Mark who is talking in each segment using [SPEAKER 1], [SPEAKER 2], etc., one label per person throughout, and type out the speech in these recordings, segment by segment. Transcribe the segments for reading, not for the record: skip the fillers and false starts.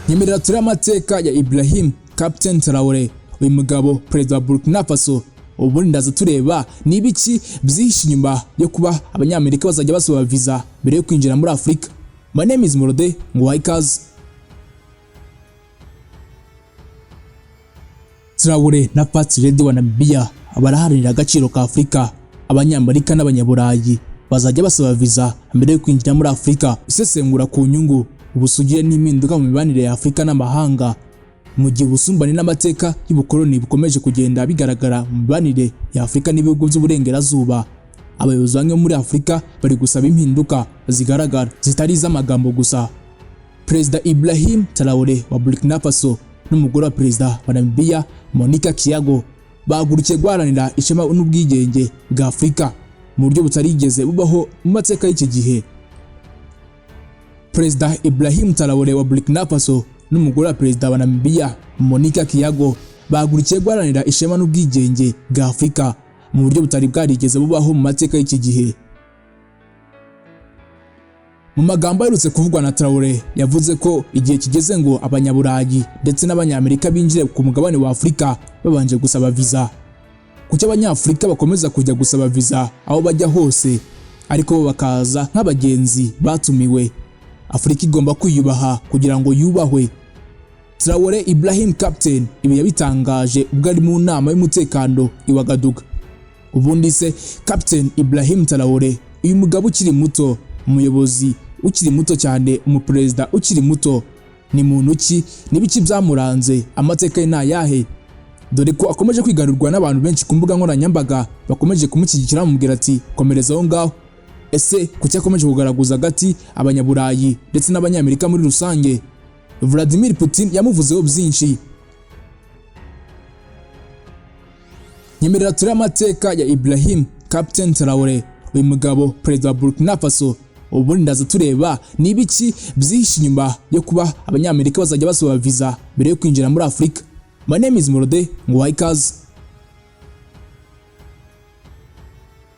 [SPEAKER 1] Nyemerera turi amateka ya Ibrahim Captain Traore, uyu mugabo perezida wa Burkina Faso. Ubundi ndaza tureba ni ibiki byihishe inyuma yo kuba Abanyamerika bazajya basaba visa mbere yo kwinjira muri Afurika. My name is Morode, nguhaye ikaze. Traore na First Lady wa Namibia baraharanira agaciro ka Afurika. Abanyamerika n'Abanyaburayi bazajya basaba visa mbere yo kwinjira muri Afurika. Isesengura ku nyungu, ubusugire n'impinduka mu mibanire ya Afurika n'amahanga, mu gihe ubusumbane n'amateka y'ubukoloni bukomeje kugenda bigaragara mu mibanire ya Afurika n'ibihugu by'uburengerazuba. Abayobozi bamwe muri Afurika bari gusaba impinduka zigaragara zitari iz'amagambo gusa. Perezida Ibrahim Traore wa Burkina Faso n'umugore wa perezida wa Namibia Monica Kiago bahagurukiye guharanira ishema n'ubwigenge bwa Afurika mu buryo butarigeze bubaho mu mateka y'iki gihe. Perezida Ibrahim Traore wa Burkina Faso n'umugore wa perezida wa Namibia Monica Kiago bahagurukiye guharanira ishema n'ubwigenge bwa Afurika mu buryo butari bwarigeze bubaho mu mateka y'iki gihe. Mu magambo aherutse kuvugwa na Traore, yavuze ko igihe kigeze ngo Abanyaburayi ndetse n'Abanyamerika binjire ku mugabane wa Afurika babanje gusaba visa. Kuki Abanyafurika bakomeza kujya gusaba visa aho bajya hose, ariko bo bakaza nk'abagenzi batumiwe? Afurika igomba kwiyubaha kugira ngo yubahwe. Traore Ibrahim Captain ibi yabitangaje ubwo ari mu nama y'umutekano i Ouagadougou. Ubundi se Captain Ibrahim Traore, uyu mugabo ukiri muto, umuyobozi ukiri muto cyane, umuperezida ukiri muto, ni muntu ki? N'ibiki byamuranze? Amateka ye ni ayahe? Dore ko akomeje kwigarurwa n'abantu benshi ku mbuga nkoranyambaga bakomeje kumushyigikira, bamubwira ati komereza aho ngaho. Ese kuki akomeje kugaragaza agati Abanyaburayi ndetse n'Abanyamerika muri rusange? Vladimir Putin yamuvuzeho byinshi. Nyemerera turi amateka ya Ibrahim Captain Traore, uyu mugabo perezida wa Burkina Faso. Ubundi ndaza tureba ni ibiki byihishe inyuma yo kuba Abanyamerika bazajya basaba visa mbere yo kwinjira muri Afurika. My name is Morode, nguhaye ikaze.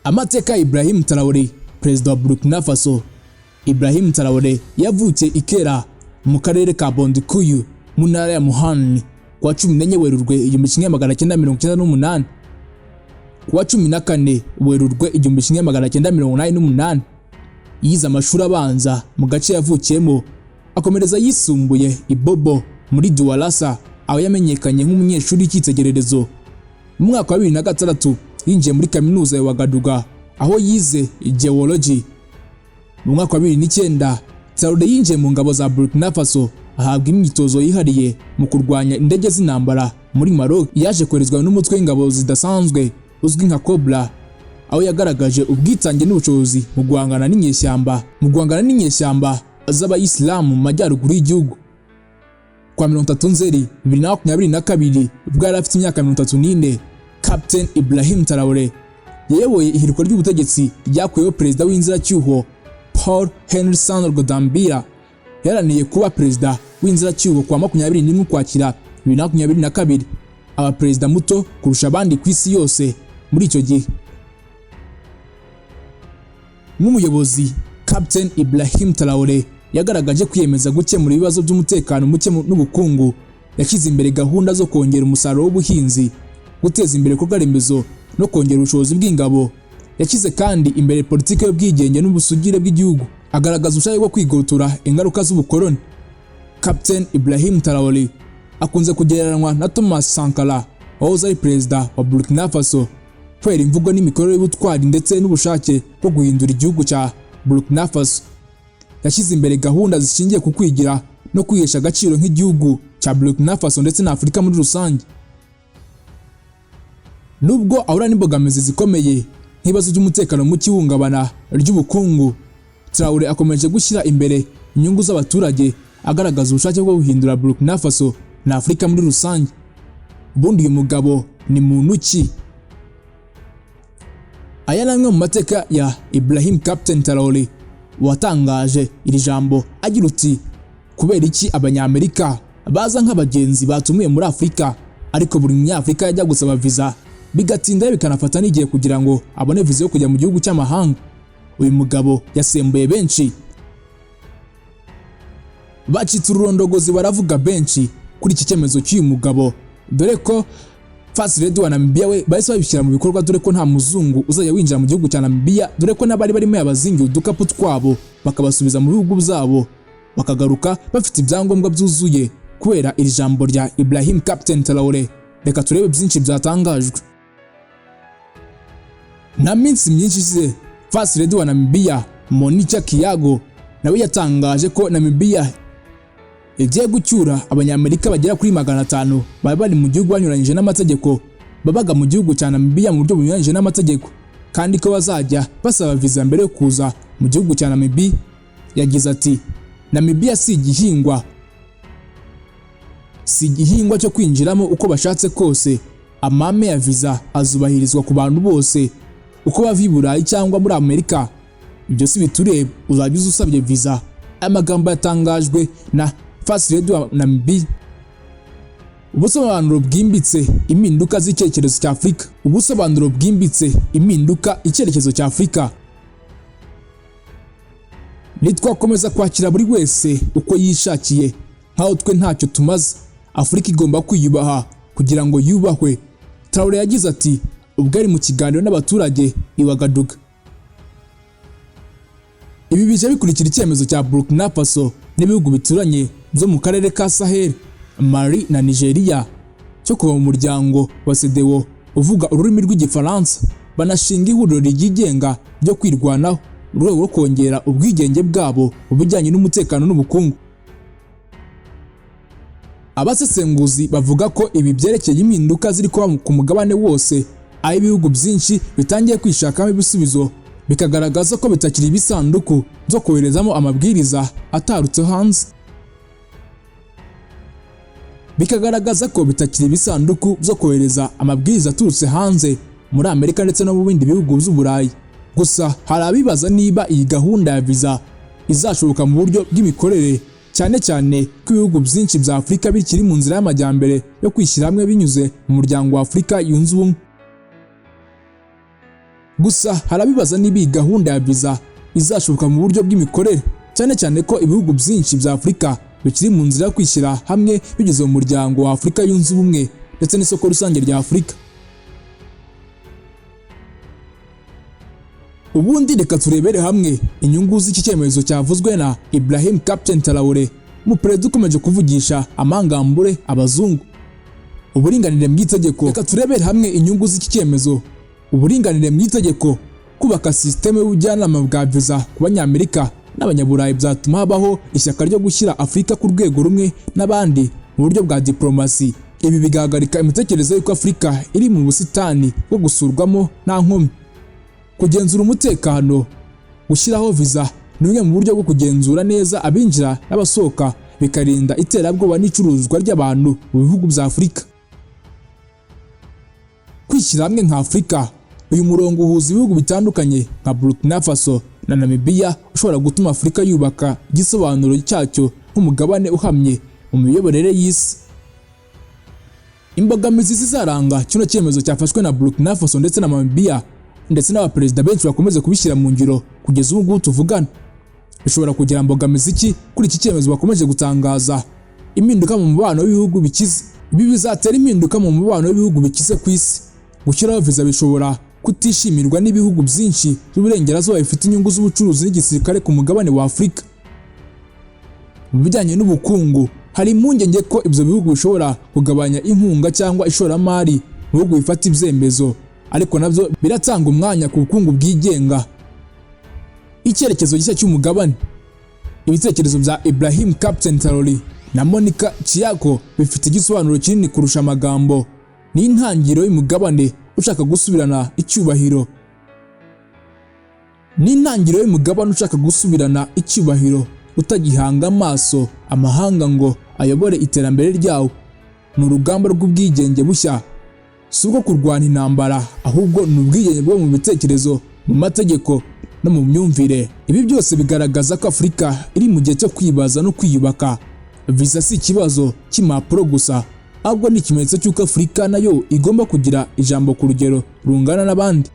[SPEAKER 1] Amateka ya Ibrahim Traore, perezida wa Burkina Faso. Ibrahim Traore yavukiye i Kera mu karere ka Bondikuyu mu ntara ya Muhani kuwa 14 Werurwe 1998. Kuwa 14 Werurwe 1988 yize amashuri abanza mu gace yavukiyemo, akomereza yisumbuye i Bobo muri Douala, aho yamenyekanye nk'umunyeshuri w'icyitegererezo. Mu mwaka wa 2006 yinjiye muri kaminuza ya Ouagadougou aho yize geology. Mu mwaka wa 2009 Traore yinjiye mu ngabo za Burkina Faso, ahabwa imyitozo yihariye mu kurwanya indege z'intambara muri Maroc. Yaje koherezwa n'umutwe w'ingabo zidasanzwe uzwi nka Cobra, aho yagaragaje ubwitange n'ubushobozi mu guhangana n'inyeshyamba z'Abayisilamu mu majyaruguru y'igihugu. Kwa 30 Nzeri 2022, ubwo yari afite imyaka 34, Captain Ibrahim Traore yayoboye ihirikwa ry'ubutegetsi ryakuyeho perezida w'inziracyuho Paul Henri Sandaogo Damiba. Yaharaniye kuba perezida w'inziracyuho kuwa 21 Ukwakira 2022, aba perezida muto kurusha abandi ku isi yose muri icyo gihe. Nk'umuyobozi, Captain Ibrahim Traore yagaragaje kwiyemeza gukemura ibibazo by'umutekano muke n'ubukungu. Yashyize imbere gahunda zo kongera umusaruro w'ubuhinzi, guteza imbere ibikorwa remezo no kongera ubushobozi bw'ingabo. Yashyize kandi imbere politiki y'ubwigenge n'ubusugire bw'igihugu, agaragaza ubushake bwo kwigobotora ingaruka z'ubukoloni. Captain Ibrahim Traore akunze kugereranywa na Thomas Sankara wahoze ari perezida wa Burkina Faso, kubera imvugo n'imikorere y'ubutwari ndetse n'ubushake bwo guhindura igihugu cya Burkina Faso. Yashyize imbere gahunda zishingiye ku kwigira no kwihesha agaciro nk'igihugu cya Burkina Faso ndetse na Afurika muri rusange. Nubwo ahura n'imbogamizi zikomeye nk'ibibazo by'umutekano muke, ihungabana ry'ubukungu, Traore akomeje gushyira imbere inyungu z'abaturage, agaragaza ubushake bwo guhindura Burkina Faso na Afurika muri rusange. Ubundi uyu mugabo ni muntu ki? Aya ni amwe mu mateka ya Ibrahim Captain Traore, watangaje iri jambo agira uti: kubera iki Abanyamerika baza nk'abagenzi batumiwe muri Afurika, ariko buri munyafurika yajya gusaba visa bigatinda bikanafata n'igihe kugira ngo abone visa yo kujya mu gihugu cy'amahanga? Uyu mugabo yasembuye benshi. Bacitse ururondogozi, baravuga benshi kuri iki cyemezo cy'uyu mugabo, dore ko First Lady wa Namibia we bahise babishyira mu bikorwa, dore ko nta muzungu uzajya winjira mu gihugu cya Namibia, dore ko n'abari barimo yabazingiye udukapu twabo bakabasubiza mu bihugu byabo, bakagaruka bafite ibyangombwa byuzuye kubera iri jambo rya Ibrahim Captain Traore. Reka turebe byinshi byatangajwe. Nta minsi myinshi ishize, First Lady wa Namibia Monica Kiago nawe yatangaje ko Namibia igiye gucyura Abanyamerika bagera kuri 500 bari bari mu gihugu banyuranyije n'amategeko, babaga mu gihugu cya Namibia mu buryo bunyuranyije n'amategeko, kandi ko bazajya basaba viza mbere yo kuza mu gihugu cya Namibia. Yagize ati: "Namibia si igihingwa cyo kwinjiramo uko bashatse kose. Amahame ya viza azubahirizwa ku bantu bose, uko bava i Burayi cyangwa muri Amerika, ibyo si bitureba, uzajya uza usabye viza." Aya magambo yatangajwe na First Lady wa Namibia. Ubusobanuro bwimbitse: impinduka z'icyerekezo cya Afurika. Ubusobanuro bwimbitse: impinduka, icyerekezo cya Afurika. Ntitwakomeza kwakira buri wese uko yishakiye nkaho twe ntacyo tumaze. Afurika igomba kwiyubaha kugira ngo yubahwe, Traore yagize ati ubwo ari mu kiganiro n'abaturage i Ouagadougou. Ibi bije bikurikira icyemezo cya Burkina Faso n'ibihugu bituranye byo mu karere ka Sahel, Mali na Nigeria, cyo kuva mu muryango wa CEDEAO uvuga ururimi rw'Igifaransa, banashinga ihuriro ryigenga ryo kwirwanaho mu rwego rwo kongera ubwigenge bwabo mu bijyanye n'umutekano n'ubukungu. Abasesenguzi bavuga ko ibi byerekeye impinduka ziri kuba ku mugabane wose, aho ibihugu byinshi bitangiye kwishakamo ibisubizo, bikagaragaza ko bitakiri ibisanduku byo koherezamo amabwiriza atarutse hanze, bikagaragaza ko bitakiri ibisanduku byo kohereza amabwiriza aturutse hanze muri Amerika ndetse no mu bindi bihugu by'Uburayi. Gusa hari abibaza niba iyi gahunda ya viza izashoboka mu buryo bw'imikorere, cyane cyane ko ibihugu byinshi bya Afurika bikiri mu nzira y'amajyambere yo kwishyira hamwe binyuze mu muryango wa Afurika Yunze Ubumwe. Gusa hari abibaza niba iyi gahunda ya viza izashoboka mu buryo bw'imikorere, cyane cyane ko ibihugu byinshi bya Afurika bikiri mu nzira yo kwishyira hamwe binyuze mu muryango wa Afurika Yunze Ubumwe ndetse n'isoko rusange rya Afurika. Ubundi reka turebere hamwe inyungu z'iki cyemezo cyavuzwe na Ibrahim Captain Traore, umuperezida ukomeje kuvugisha amangambure abazungu. Uburinganire mu itegeko. Reka turebere hamwe inyungu z'iki cyemezo. Uburinganire mu itegeko: kubaka sisiteme y'ubujyanama bwa viza ku Banyamerika n'Abanyaburayi byatuma habaho ishyaka ryo gushyira Afurika ku rwego rumwe n'abandi mu buryo bwa diplomasi. Ibi bigahagarika imitekerereze y'uko Afurika iri mu busitani bwo gusurwamo nta nkomyi. Kugenzura umutekano: gushyiraho viza ni bumwe mu buryo bwo kugenzura neza abinjira n'abasohoka, bikarinda iterabwoba n'icuruzwa ry'abantu mu bihugu bya Afurika. Kwishyira hamwe nka Afurika: uyu murongo uhuza ibihugu bitandukanye nka Burkina Faso na Namibia, ushobora gutuma Afurika yubaka igisobanuro cyacyo nk'umugabane uhamye mu miyoborere y'isi. Imbogamizi zizaranga kino cyemezo cyafashwe na Burkina Faso ndetse na Namibia, ndetse n'abaperezida benshi bakomeze kubishyira mu ngiro kugeza ubu ngubu tuvugana, bishobora kugira imbogamizi ki kuri iki cyemezo bakomeje gutangaza? Impinduka mu mubano w'ibihugu bikize: ibi bizatera impinduka mu mubano w'ibihugu bikize ku isi. Gushyiraho viza bishobora kutishimirwa n'ibihugu byinshi by'uburengerazuba bifite inyungu z'ubucuruzi n'igisirikare ku mugabane wa Afurika. Mu bijyanye n'ubukungu, hari impungenge ko ibyo bihugu bishobora kugabanya inkunga cyangwa ishoramari mu bihugu bifata ibyemezo, ariko nabyo biratanga umwanya ku bukungu bwigenga. Icyerekezo gishya cy'umugabane: ibitekerezo bya Ibrahim Captain Traore na Monica Chiako bifite igisobanuro kinini kurusha amagambo. Ni intangiriro y'umugabane ushaka gusubirana icyubahiro. Ni intangiriro y'umugabane ushaka gusubirana icyubahiro, utagihanga amaso amahanga ngo ayobore iterambere ryawo. Ni urugamba rw'ubwigenge bushya, si ubwo kurwana intambara, ahubwo ni ubwigenge bwo mu bitekerezo, mu mategeko no mu myumvire. Ibi byose bigaragaza ko Afurika iri mu gihe cyo kwibaza no kwiyubaka. Visa si ikibazo cy'impapuro gusa, ahubwo ni ikimenyetso cy'uko Afurika nayo igomba kugira ijambo ku rugero rungana n'abandi.